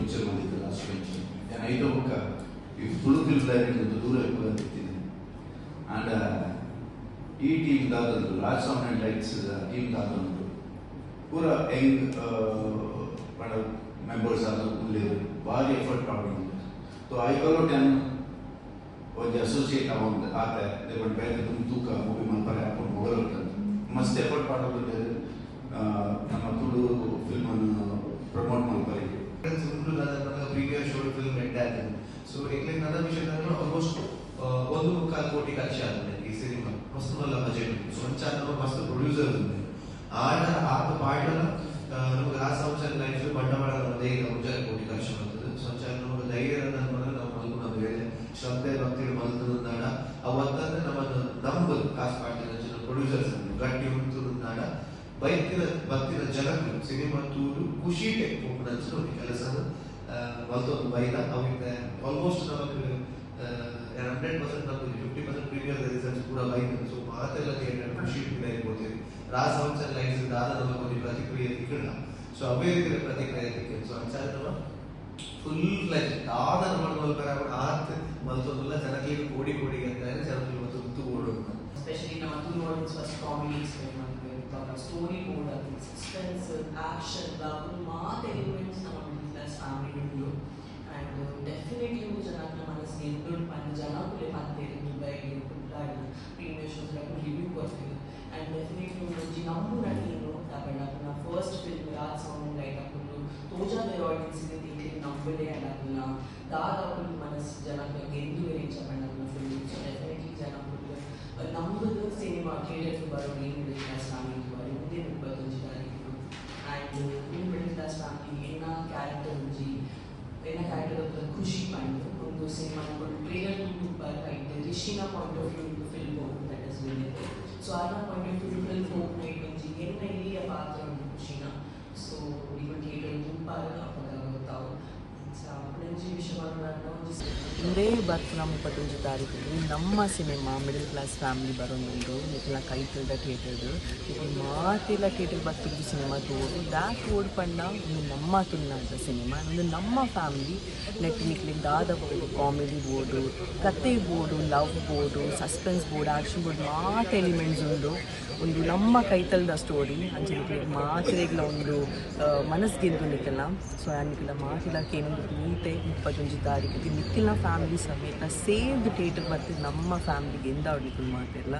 Picture ಮಲ್ದಿತ್ತು last bench. ಯಾನ್ ಐತ ಬೊಕ್ಕ ಈ ತುಳು ಫಿಲ್ಮ್ ಲೈನ್ ದೂರ ಇಪ್ಪುಗಂತಿದ್ದೀನಿ. ಆಂಡ ಈ ಟೀಮ್ ದಾದಂದು, Raj sound and lights team ದಾದಂದು, ಪೂರ ಯಂಗ್ ಪಂಡ ಮೆಂಬರ್ಸ್ ಆದ್ ಉಲ್ಲೆರ್, ಬಾರಿ ಎಫರ್ಟ್ ಪಾಡೊಂದು. ಸೊ ಐಕಲೋಟ್ ಯಾನ್ ಒಂಜಿ ಅಸೋಸಿಯೇಟ್ ಆವೊಂದು ಆತೆ ದೇವನ್ ಬೇತೆ ತುಂಬ ತೂಕ ಮೂವಿ ಮಲ್ಪರೆ ಆಪುಂಡು ಮೊಗಲೊಟ್ಟು. ಮಸ್ತ್ ಎಫರ್ಟ್ ಪಾಡೊಂದುಲ್ಲೆರ್ ನಮ್ಮ ತುಳು ಫಿಲ್ಮ್ ಅನ್ನು ಪ್ರಮೋಟ್ ಮಲ್ಪರೆಗೆ. ಉಂಡು ಪ್ರೀಮಿಯರ್ ಶೋ ಫಿಲ್ಮ್ ಎಡ್ಡೆ ಆತಂಡ್. ಸೊ ಎಂಕ್ಲೆಗ್ ನನ್ನ ವಿಷಯ ಆಲ್ಮೋಸ್ಟ್ 1.75 ಕೋಟಿ ಖರ್ಚು ಆತಂಡ್ ಈ ಸಿನಿಮಾ. ಮಸ್ತ್ ಮಲ್ಲ ಬಜೆಟ್. ಸೊ ಅಂಚ ನಮ್ಮ ಮಸ್ತ್ ಪ್ರೊಡ್ಯೂಸರ್ಸ್ ಉಂಡು. ಆಂಡ ಆತ ಪಾಡ್ಲನ ನಮಗೆ ರಾಜ್ ಸೌಂಡ್ ಲೈಟ್ಸ್ ಬಂಡವಾಳ ಧೈರ್ಯ 1.5 ಕೋಟಿ ಖರ್ಚು ಮಾಡ್ತದೆ. ಸೊ ಅಂಚ ನಮಗೆ ಧೈರ್ಯ ನಮ್ಮ ನಾವು ಮಲ್ಪುನ ಬೇಳೆ ಶ್ರದ್ಧೆ ಭಕ್ತಿ ಮಲ್ತದಂದಾಡ ಅವತ್ತಂದ್ರೆ ನಮ್ಮನ್ನು ನಂಬದು ಕಾಸು ಪಾಡ್ತಿನ ಪ್ರೊಡ್ಯೂಸರ್ಸ್ ಗಟ್ಟಿ ಉಂತುದಂದಾಡ ಬೈತಿನ ಬತ್ತಿನ ಜನಕ್ಕೂ ಸಿನಿಮಾ ತೂದು ಖುಷಿ ಪೋಪುನಂಚಿನ ಒಂಜಿ ಕೆಲಸ ಮಲ್ತೊಂದು ಬೈದ. ಅವಿಂದ ಆಲ್ಮೋಸ್ಟ್ ನಮಕ್ 100% ನಮಗೆ 50% ಪ್ರೀಮಿಯರ್ ರಿಸಲ್ಟ್ಸ್ ಕೂಡ ಬೈದ. ಸೊ ಮಾತೆಲ್ಲ ಥಿಯೇಟರ್ ಖುಷಿ ಇರ್ಬೋದು. ರಾಜ್ ಸೌಂಡ್ಸ್ ಅಂಡ್ ಲೈಟ್ಸ್ ದಾದ ನಮಗೆ ಒಂದು ಪ್ರತಿಕ್ರಿಯೆ ತಿಕ್ಕಲ್ಲ. ಸೊ ಅವೇ ರೀತಿಯ ಪ್ರತಿಕ್ರಿಯೆ ತಿಕ್ಕ. ಸೊ ಅಂಚಾದ ನಮ್ಮ ಫುಲ್ ಫ್ಲೆಜ್ ದಾದ ನಮ್ಮ ಮಲ್ಪರೆ ಆತ್ ಮಲ್ತೊಂದುಲ್ಲ. ಜನಗಳಿಗೆ ಕೋಡಿ ಕೋಡಿ ಅಂತ ಜನಗಳಿಗೆ ಮತ್ತು ತುತ್ತು ಓಡೋದು. ಎಸ್ಪೆಷಲಿ ನಮ್ಮ Tulu audience first comedy expect ಮಾಡ್ತಾರೆ. ಸ್ಟೋರಿ ಬೋರ್ಡ್ ಅದು ಸಸ್ಪೆನ್ಸ್, ಆಕ್ಷನ್, ಲವ್ ಮಾತ್ ಎಲಿಮೆಂಟ್ಸ್ ನಮ್ಮ ಮಿಡಲ್ ಕ್ಲಾಸ್ ಫ್ಯಾಮಿಲಿ ಉಂಡು. ಆ್ಯಂಡ್ ಡೆಫಿನೆಟ್ಲಿ ಒಂದು ಜನಕ್ಕೆ ಮನಸ್ಸಿಗೆ ಎದ್ದು ಪಂಡ ಜನಕುಲೆ ಪಂತೇರು ದುಬೈಗೆ, ಕುಡ್ಲಾಡ್ ಪ್ರೀಮಿಯರ್ ಶೋಸ್ ರಿವ್ಯೂ ಕೊಡ್ತೀವಿ. ಆ್ಯಂಡ್ ಡೆಫಿನೆಟ್ಲಿ ಒಂಜಿ ನಂಬುನ ಟೀಮು ದಾಪಂಡ ಅಕುಲ್ನ first film Raj sound and light. ಅಕುಲು ತೋಜಾದ ಆಡಿಯನ್ಸ್ಗೆ ತಿಂಗ್ಳಿಗೆ ನಂಬುಲೆ. ಆ್ಯಂಡ್ ಅಕುಲ್ನ ದಾದ ಅಕುಲು ಮನಸ್ಸು ಜನಕ್ಕೆ ಗೆಂದು ಇಂಚ ಪಂಡ ಅಕುಲ್ನ ಫಿಲ್ಮ್. ಸೊ ಡೆಫಿನೆಟ್ಲಿ ಜನಕ್ಕುಲು ನಮ್ಮದು ಸಿನಿಮಾ ಥಿಯೇಟರ್ ಬರೋದು ಈ ಮಿಡಲ್ ಕ್ಲಾಸ್ ಫ್ಯಾಮಿಲಿ ಬರೋ ಮುಂದೆ 31 ತಾರೀಕು. ಆ್ಯಂಡ್ ಈ ಮಿಡಲ್ ಕ್ಲಾಸ್ ಫ್ಯಾಮಿಲಿ ಎನ್ನ ಕ್ಯಾರೆಕ್ಟರ್ ಒಂಜಿ ಎನ್ನ ಕ್ಯಾರೆಕ್ಟರ್ ಖುಷಿ ಪಂಡು ಒಂದು ಸಿನಿಮಾ ಟ್ರೇಲರ್ ತುಂಬ ರೈಟ್ ರಿಷಿನ ಪಾಯಿಂಟ್ ಆಫ್ ವ್ಯೂ ಫಿಲ್ಮ್ ಹೋಗುದು, that is Vineet. So ಆರ್ನ ಪಾಯಿಂಟ್ ಆಫ್ ವ್ಯೂ ಫಿಲ್ಮ್ ಹೋಗುನ ಒಂಜಿ ಎನ್ನ ಇಲ್ಲಿಯ ಪಾತ್ರ ಉಂಟು ಖುಷಿನ. ಸೊ ಈಗ ಥಿಯೇಟರ್ ತುಂಬ ಅಪಗ ಗೊತ್ತಾವು. ಒಂಜಿ ವಿಷಯ ಒಂಜಿ ಇಂದೇ ಬರ್ಪುನ 31 ತಾರೀಕು ನಮ್ಮ ಸಿನಿಮಾ ಮಿಡಲ್ ಕ್ಲಾಸ್ ಫ್ಯಾಮಿಲಿ ಬರೋದುಂಡು. ನಿಕ್ಲ ಕೈತಲ್ದ ಥಿಯೇಟರ್ಡ್ ನಿಕ್ಲು ಮಾತೆಲ್ಲ ಥಿಯೇಟರ್ ಬತ್ತಿದ್ದು ಸಿನಿಮಾ ತೂವೊಡು. ದಾತ್ ಓಡ್ ಪಂಡ ಉಂದು ನಮ್ಮ ತುಳುನಾಡ್ದ ಸಿನಿಮಾ, ಉಂದು ನಮ್ಮ ಫ್ಯಾಮಿಲಿ. ನೆಟ್ ನಿಕ್ಲೆಗ್ ದಾದ ಬೋಡು, ಕಾಮಿಡಿ ಬೋಡು, ಕತೆ ಬೋಡು, ಲವ್ ಬೋಡು, ಸಸ್ಪೆನ್ಸ್ ಬೋಡು, ಆಕ್ಷನ್ ಬೋಡು, ಮಾತ ಎಲಿಮೆಂಟ್ಸ್ ಉಂಡು. ಒಂದು ನಮ್ಮ ಕೈತಲ್ದ ಸ್ಟೋರಿ. ಅಂಚ ನಿಕ್ಲೆಗ್ ಮಾತೆರೆಗ್ಲ ಒಂದು ಮನಸ್ ಗೆಂದು ನಿಕಲ್ನ. ಸೊ ನಿಕಲ್ನ ಮಾತೆಲ್ಲ ಕೇನೊಂದು ಮೀತೆ 31 ತಾರೀಕಿಗೆ ನಿಕ್ಕಿನ ಫ್ಯಾಮಿಲಿ ಸಮೇತ ಸೇರ್ದು ಥಿಯೇಟರ್ ಬರ್ತಿದ್ದು ನಮ್ಮ ಫ್ಯಾಮಿಲಿಗೆ ಎಂದಾವ್ ನಿಕುಲು ಮಾತೆಲ್ಲ.